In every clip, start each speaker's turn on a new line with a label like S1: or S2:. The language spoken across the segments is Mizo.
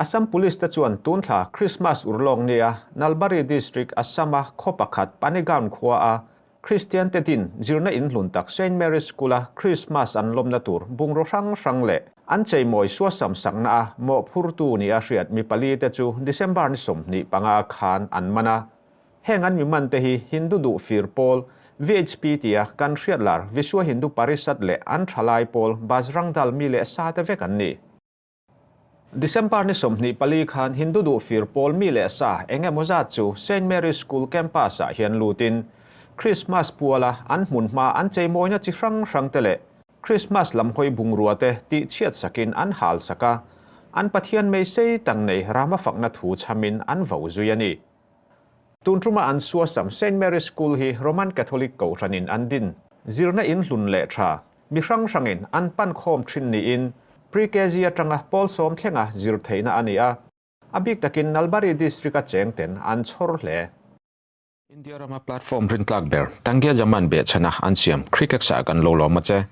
S1: Assam Police te chuan tun thla Krismas urlawk nia Nalbari District Assam-a khaw pakhat Panigaon khua a Kristian te din zirna in hlun tak Saint Mary's School-a Krismas an lawmna tur bungraw hrang hrang leh an cheimawi suasam sakna a mawhphurtu nia hriat mi pali te chu December ni 25 khan an man a. Heng an mi man te hi Hindu duh fir pawl VHP tia kan hriat lar Vishwa Hindu Parishad leh an thalai pawl Bajrang Dal mi leh sa te vek an ni. December ni 24 khan Hindu duh fir pawl mi leh sa eng emaw zat chu Saint Mary's School campus ah hian lutin Christmas puala an hmun hma an cheimawina chi hrang hrang te leh Christmas lam hawi bungrua te tih chhiat sakin an hal sak a, an Pathian mei sei tak nei Rama fakna thu chhamin an vo zui a ni. Tun tuma an suasam Saint Mary's School hi Roman Catholic kohhranin an din zirna in hlun leh tha mi hrang hrangin an pan khawm thin niin Pre-KG atanga pawl sawm thlenga zir theihna a ni a, a bik takin Nalbari District-a cheng ten an chhawr hle.
S2: India rama platform rintlak ber Tangia Jaman behchhana an siam Cricket ah kan lo lawm a che.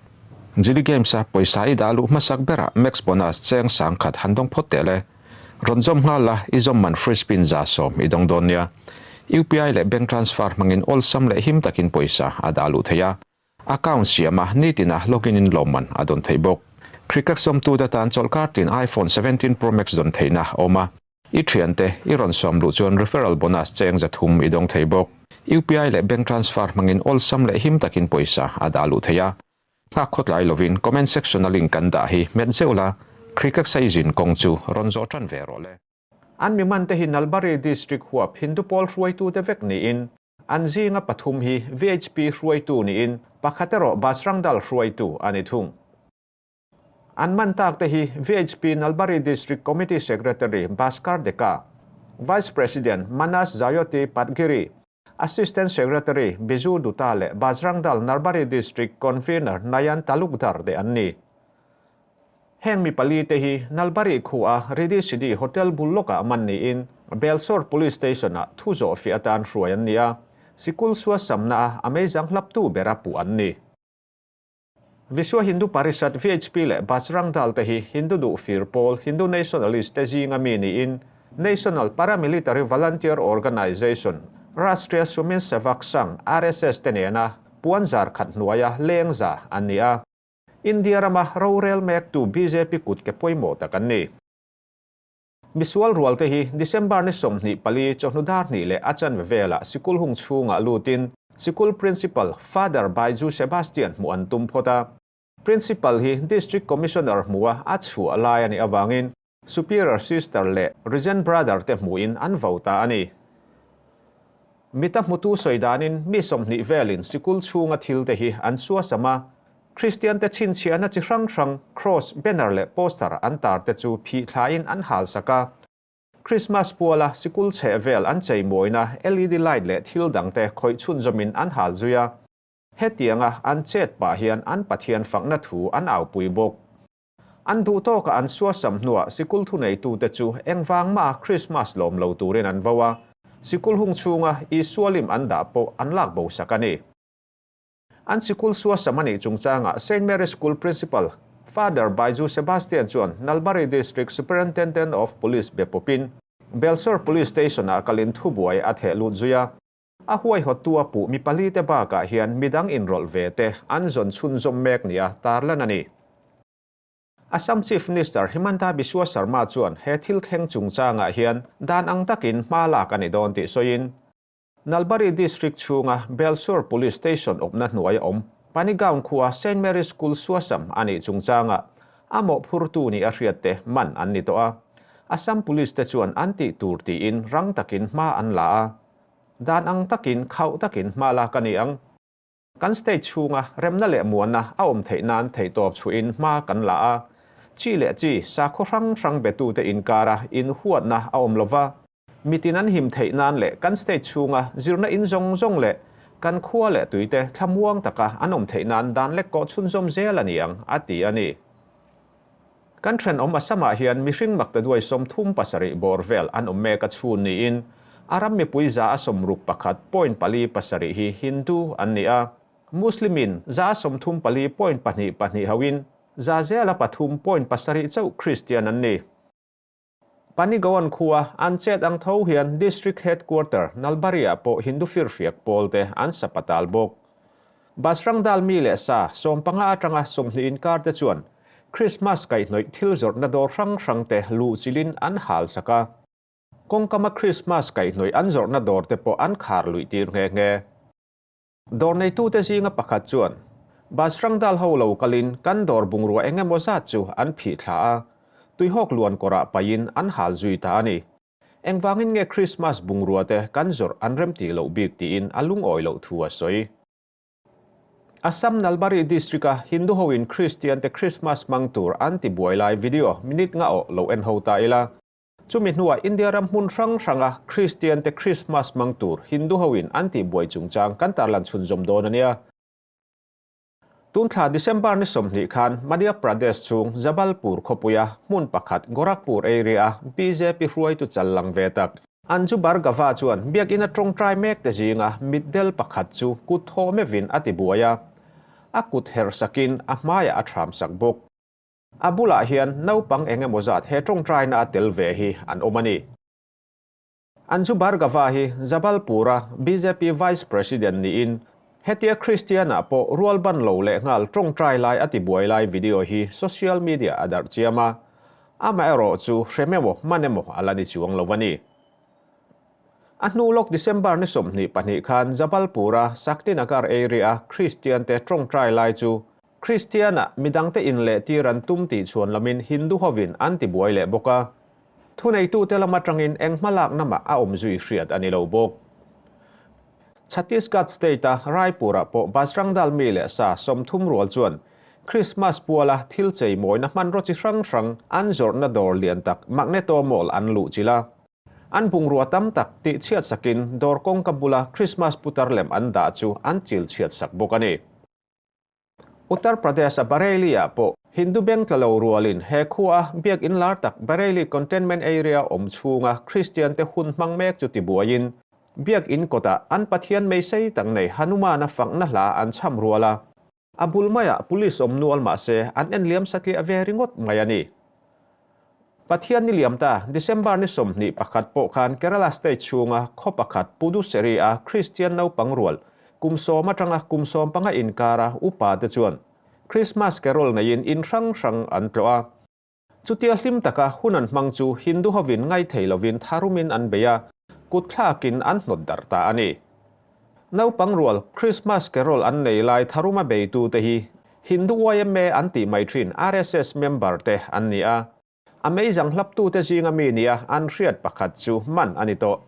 S2: Jili Games-a pawisa i dah luh hmasak berah Max Bonus cheng sangkhat han dawng phawt teh le. Rawn zawm nghal la, i zawm man free spin 100 i dawng dawn nia. UPI leh bank transfer hmangin awlsam leh him takin pawisa a dah luh theih a. Account siama nitina login in lawmman a dawn theih bawk. Cricket sawmtute tan chawlhkar tin iPhone 17 Pro Max dawn theihna a awm a. I thiante i rawn sawm luh chuan referral bonus cheng 300 i dawng thei bawk. UPI leh bank transfer hmangin awlsam leh him takin pawisa a dah luh theih a. Nghak khawtlai lovin comment section a link kan dah hi hmet zeuh la, Cricket saizin kawng chu rawn zawh tan ve rawh le.
S1: An mi man te hi Nalbari District huap Hindu pawl hruaitute vek niin an zinga pathum hi VHP hruaitu niin pakhat erawh Bajrang Dal hruaitu a ni thung. An man tak te hi VHP Nalbari District Committee Secretary Bhaskar Deka, Vice President Manas Jayoti Patgiri, Assistant Secretary Biju Dutta leh Bajrang Dal Nalbari District Convener Nayan Talukdar te an ni. Heng mi pali te hi Nalbari khua Ridhi Sidhi Hotel bul lawkah man niin Belsor Police Station-ah thu zawh fiah atan hruai an ni a, sikul suasamna a a meizang hlaptu bera puh an ni. Vishwa Hindu Parishad, VHP, leh Bajrang Dal te hi Hindu duh fir pawl, Hindu nationalist te zinga mi niin National Paramilitary Volunteer Organisation, Rashtriya Swamyensevak Sangh, RSS, te nena puan zar khat hnuaia leng za an ni a. India rama rorel mektu bjp kut ke pawimawh tak an ni. Misual rual te hi December ni 24 chawhnu dar hnih leh a chanve velah sikul hung chhungah lutin sikul Principal Father Baiju Sebastian hmuh an tum phawt a. Principal hi District Commissioner hmuha a chhuah lai a nih avangin Superior Sister leh Regent Brother te hmuhin an vo ta a ni. Mita hmutu sawi danin mi 20 velin sikul chhunga thil te hi an suasam a, Kristian te chhinchhiahna chi hrang hrang cross, banner leh poster an tar te chu phih thlain an hal sak a. Krismas puala sikul chheh vel an cheimawina LED light leh thil dang te khawih chhunzawmin an hal zui a. Hetianga an chet pah hian an Pathian fakna thu an aupui bawk. An duh tawkah an suasam hnuah sikul thuneitute chu engvang maha Krismas lawm lo turin an vo a, sikul hung chhunga Isua lim an dah pawh an lak bo sak a ni. An sikul suasam a nih chungchangah Saint Mary's School Principal Father Baiju Sebastian chuan Nalbari District Superintendent of Police be pawpin Belsor Police Station-ah kalin thubuai a theh lut zui a. A huaihawttu a puh mi pali te bakah hian midang inrawlh ve te an zawn chhunzawm mek nia tarlan a ni. Assam Chief Minister Himanta Biswa Sarma chuan he thil thleng chungchangah hian dan ang takin hma lak a ni dawn tih sawiin, Nalbari District chhunga Belsur Police Station awmna hnuai a awm Panigaon khua Saint Mary's School suasam a nih chungchangah a mawhphurtu nih a hriat te man an ni tawh a. Assam Police te chuan an tih tur tiin rang takin hma an la a. Dan ang takin khauh takin hma lak a ni ang. Kan state chhunga remna leh muanna a awm theih nan theihtawp chhuahin hma kan la a. Chi leh chi sakhaw hrang hrang betute inkara inhuatna a awm lova. Mitin an him theih nan leh kan state chhunga zirna in zawng zawng leh kan khua leh tuite thlamuang taka an awm theih nan dan lek kawh chhunzawm zel a ni ang, a ti a ni. Kan thenawm Assam-ah hian mihring maktaduai 37 bawr vel an awm mek a chhun niin a ram mipui 61.57 hi Hindu an ni a, Muslim-in 34.22 hoin 3.7% chauh Kristian an ni. Panigaon khua an chet ang tho hian District Headquarter Nalbari-ah pawh Hindu firfiak pawlte an sapatal bawk. Bajrang Dal mi leh sa 15 atanga 20 inkar te chuan Krismas kaihhnawih thil zawrhna dawr hrang hrangte luhchilhin an hal sak a. Kawngkama Krismas kaihhnawih an zawrhna dawr te pawh an khar luih tir nghe nghe. Dawr neitute zinga pakhat chuan, Bajrang Dal ho lo kalin kan dawr bungrua eng emaw zat chu an phih thla a, tuihawk luan kawrah paihin an hal zui ta a ni. Engvangin nge Krismas bungrua te kan zawrh an remtih loh bik tiin a lungawi loh thu a sawi. Assam Nalbari District-a Hindu hoin Kristian te Krismas hmang tur an ti buai lai video minute nga awh lo en ho ta ila. Chumi hnuah India ram hmun hrang hranga Kristian te Krismas hmang tur Hindu hoin an tihbuai chungchang kan tarlan chhunzawm dawn a nia. Tun thla December ni 20 khan Madhya Pradesh chhung Jabalpur khawpuia hmun pakhat Gorakhpur area-a bjp hruaitu chal lang ve tak Anju Bhargava chuan biakinn a tawngtai mek te zinga mitdel pakhat chu kut thaw meuhin a tibuai a, a kut herh sakin a hmaiah a thram sak bawk. A bulah hian naupang eng emaw zat he tawngtaina a tel ve hi an awm a ni. Anju Bhargava hi Jabalpur-a bjp Vice President niin hetia Kristian-ah pawh rual ban lo leh nghal tawngtai lai a tibuai lai video hi social media a darh chiam a, amaherawh chu hrem emaw hman emaw a la ni chuang lo a ni. A hnu lawk December ni 22 khan Jabalpur-a Shaktinagar area-a Kristian-te tawngtai lai chu Kristiana midangte inlehtir an tum tih chhuan lamin Hindu hovin an tibuai leh bawk a. Thuneitute lam atangin eng hmalakna mah a awm zui hriat a ni lo bawk. Chhattisgarh state-a Raipur-ah pawh Bajrang Dal mi leh sa 30 rual chuan Krismas puala thil chei mawina hmanraw chi hrang hrang an zawrhna dawr lian tak Magneto Mall an luhchilh a. An bungrua tam tak tih chhiat sakin dawr kawngka bula Krismas putar lem an dah chu an chil chhiat sak bawk a ni. Uttar Pradesh-a Bareilly-ah pawh Hindu beng tla lo rualin he khua biakinn lar tak Bareilly Containment Area awm chhunga Kristian-te hun hmang mek chu tibuaiin biakinn kawtah an Pathian meisei tak nei Hanuman-a fakna hla an chham rual a. A bul maiah police awm nual mah se an en liam satliah ve ringawt mai a ni. Pathian ni liam ta December ni 21 pawh khan Kerala state chhunga khaw pakhat Puducherry-a Kristian naupang rual kum 10 atanga kum 15 inkara upa te chuan Christmas carol neiin in hrang hrang an tlawh a. Chutia hlim taka hun an hmang chu Hindu hovin ngaithei lovin tharumin an bei a, kut thlakin an hnawt darh ta a ni. Naupang rual Christmas carol an nei lai tharuma beitute hi Hindu yma an tih mai thin RSS member te an ni a. A meizang hlaptute zinga mi nia an hriat pakhat chu man a ni tawh.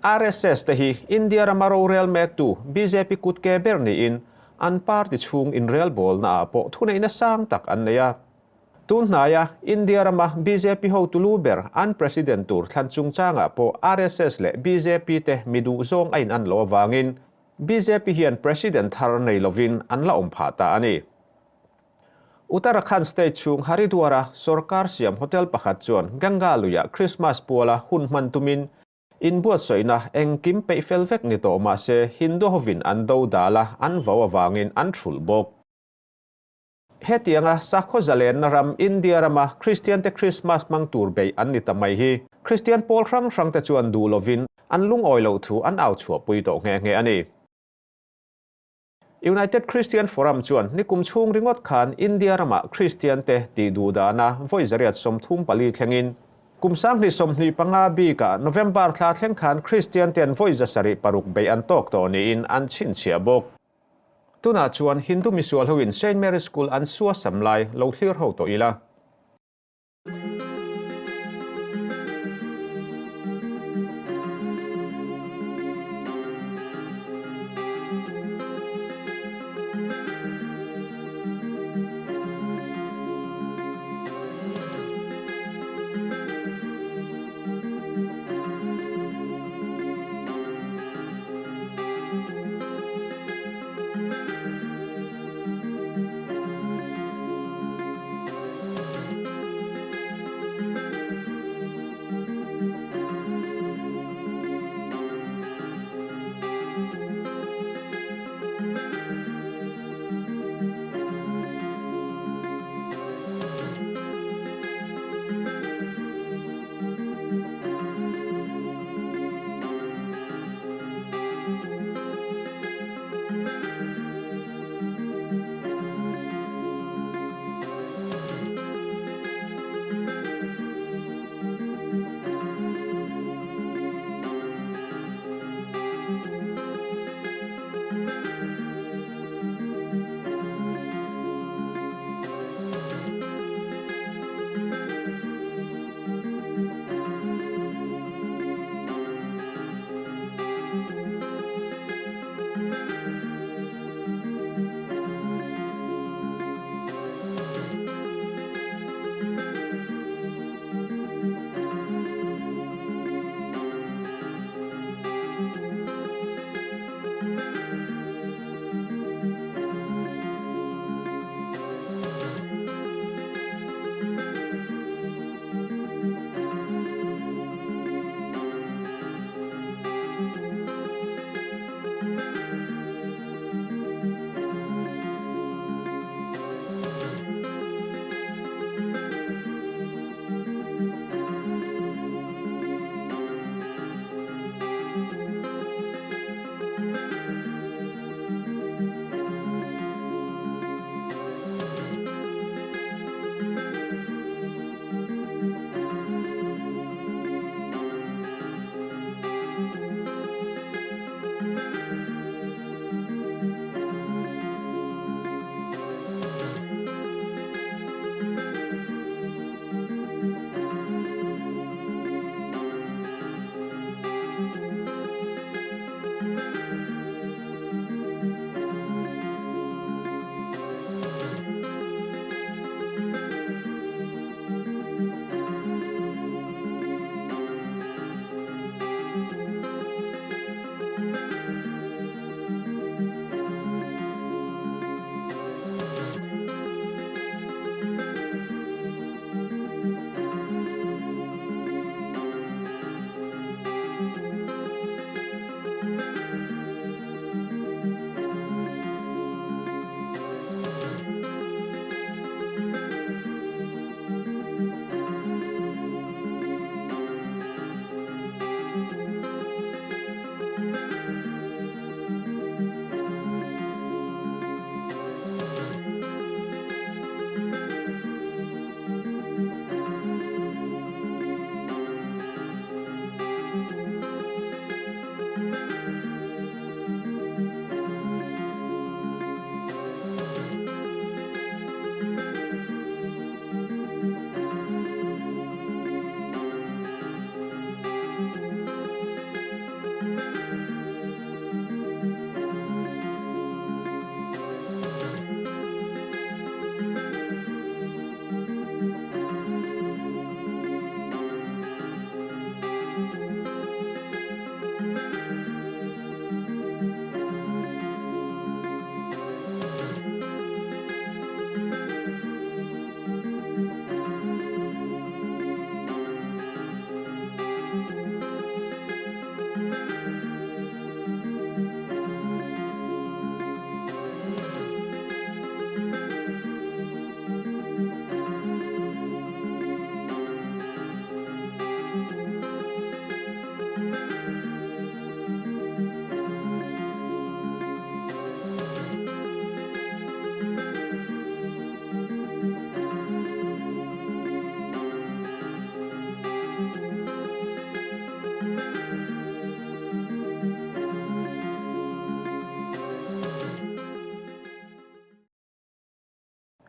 S1: RSS te hi India rama rorel mektu bjp kutke ber niin an party chhung inrelbawlna ah pawh thuneihna sang tak an nei a. Tun hnaia India rama bjp hotu lu ber an president tur thlan chungchangah pawh RSS leh bjp te mi duh zawng a inan loh avangin bjp hian president thar nei lovin an la awm phah ta a ni. Uttarakhand state chhung Haridwar-a sorkar siam hotel pakhat chuan Ganga luiah Christmas puala hun hman tumin inbuatsaihna engkim peih fel vek ni tawh mah se Hindu hovin an do dal a, an vau avangin an thulh bawk. Hetianga sakhaw zalenna ram India rama Kristiante Krismas hmang tur beih an ni ta mai hi Kristian pawl hrang hrangte chuan duh lovin an lungawi loh thu an au chhuahpui tawh nghe nghe a ni. United Christian Forum chuan nikum chhung ringawt khan India rama Kristiante tih duh dana vawi 134 thlengin kum 2025 bikah November thla thleng khan Kristiante'n vawi 706 beih an tawk tawh niin an chhinchhiah bawk. Tunah chuan Hindu misual hoin Saint Mary School an suasam lai lo thlir ho tawh ila.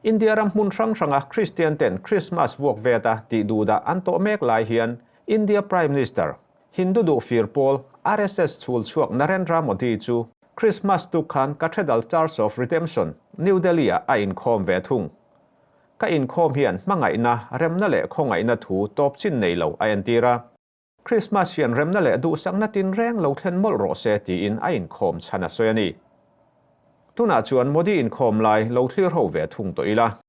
S1: India ram hmun hrang hranga Kristian ten Krismas vuak veta tih duhdah an tawh mek lai hian India Prime Minister, Hindu duh fir pawl RSS chhul chhuak Narendra Modi chu Krismas tuk khan Cathedral Church of Redemption, New Delhi-ah a inkhawm ve thung. Ka inkhawm hian hmangaihna, remna leh khawngaihna thu tawp chin nei lo a entir a. Krismas hian remna leh duhsakna tinreng lo thlen mawlh rawh se tiin a inkhawm chhan a sawi a ni. Tunah chuan Modi inkhawm lai lo thlir ho ve thung tawh ila.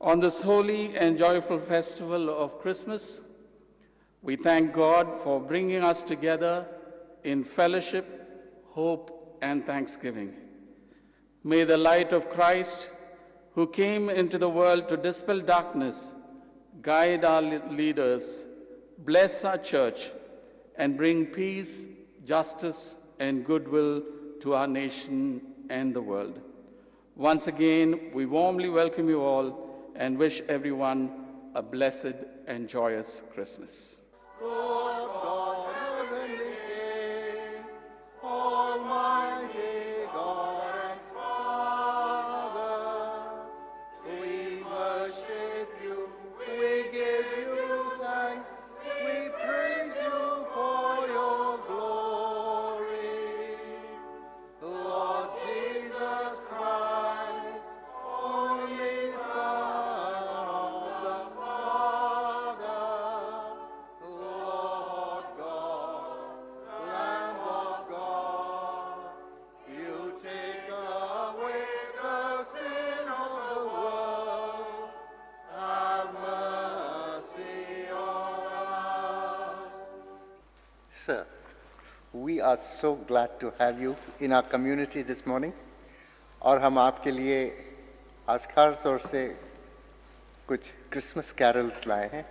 S3: On this holy and joyful festival of Christmas, we thank God for bringing us together in fellowship, hope, and thanksgiving. May the light of Christ, who came into the world to dispel darkness, guide our leaders, bless our church, and bring peace, justice, and goodwill to our nation and the world. Once again, we warmly welcome you all and wish everyone a blessed and joyous Christmas.
S4: Lord God, heavenly King, Almighty God and Father, we worship you, we give you thanks, we praise you for your glory. Lord Jesus Christ, only Son of the Father, Lord God, Lamb of God, you take away the sin of the world. Have mercy on us.
S5: Sir, we are so glad to have you in our community this morning और हम आपके लिए आज खास तौर से कुछ Christmas carols लाए हैं।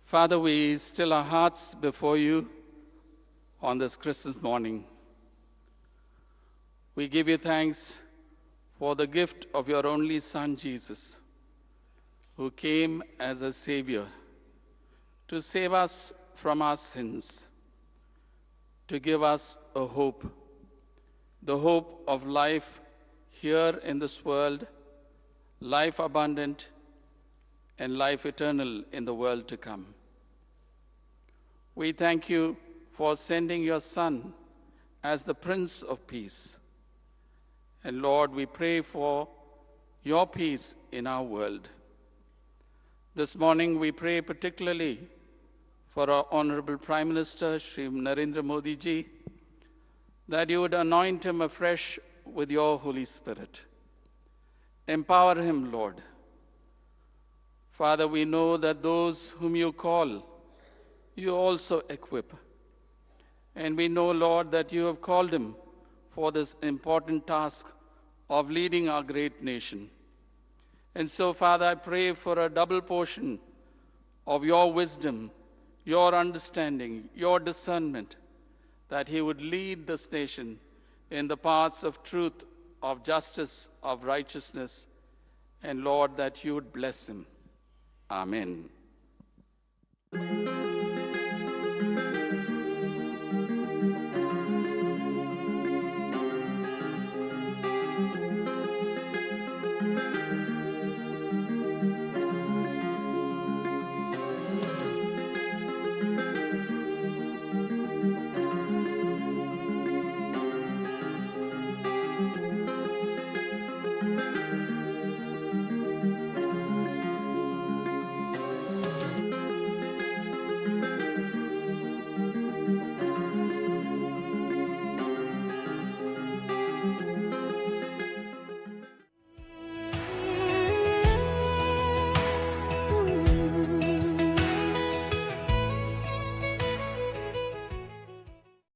S3: Father, we still our hearts before you on this Christmas morning. We give you thanks for the gift of your only Son, Jesus, who came as a Savior to save us from our sins, to give us a hope, the hope of life here in this world, life abundant, and life eternal in the world to come. We thank you for sending your Son as the Prince of Peace. And Lord, we pray for your peace in our world. This morning we pray particularly for our Honorable Prime Minister, Shri Narendra Modi ji, that you would anoint him afresh with your Holy Spirit. Empower him, Lord. Father, we know that those whom you call, you also equip. And we know, Lord, that you have called him for this important task of leading our great nation. And so, Father, I pray for a double portion of your wisdom, your understanding, your discernment, that he would lead this nation in the paths of truth, of justice, of righteousness, and Lord, that you would bless him. Amen.